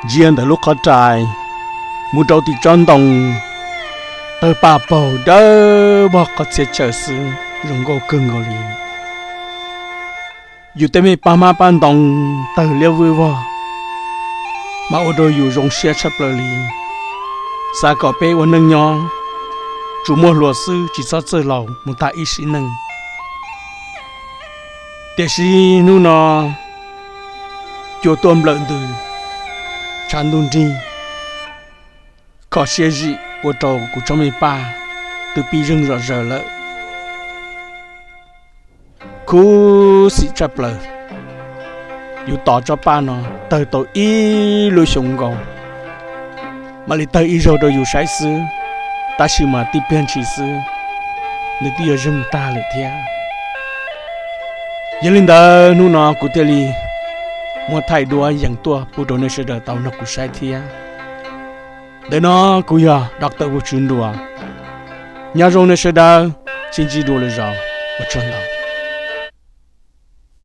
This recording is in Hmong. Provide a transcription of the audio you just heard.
Ntsia ntawm lub qhov rais mus rau tim tsob ntoo, tawg paj paug dawb vog qhov txhia chaw xwb, zoo nkauj kawg nkaus li. Yus tej me paj hmab paj ntoo tawg liab vwj vog, mas ua rau yus zoo siab tshaj plaws li. Xav kom peb ua neej nyob tsuas muaj hluas xwb, tsis txhob txawj laus mus tag ib sim neej. Tiam sis hnub no cua tuaj nplawm ntws, tshav ntuj nrig, kho siab zim ua rau kuv tsob me paj twb pib zeeg zom zaws lawm. Khuv xim tshaj plaws, yus tos tsob paj no tawg tau ib lub xyoo nkaus, mam li tawg ib zaug rau yus saib xwb, tab sis mas tib pliag ntshis xwb nws twb yuav zeeg tag lawm thiab. Yog li ntawd hnub no kuv thiaj li muab thaij duab yees tuaj pub rau nej sawv daws tau nrog kuv saib thiab. Ntawm no kuv yog Doctor Hu Tswv Nruas. Nyob zoo nej sawv daws, sib ntsib dua lwm zaus, ua tsaug ntau.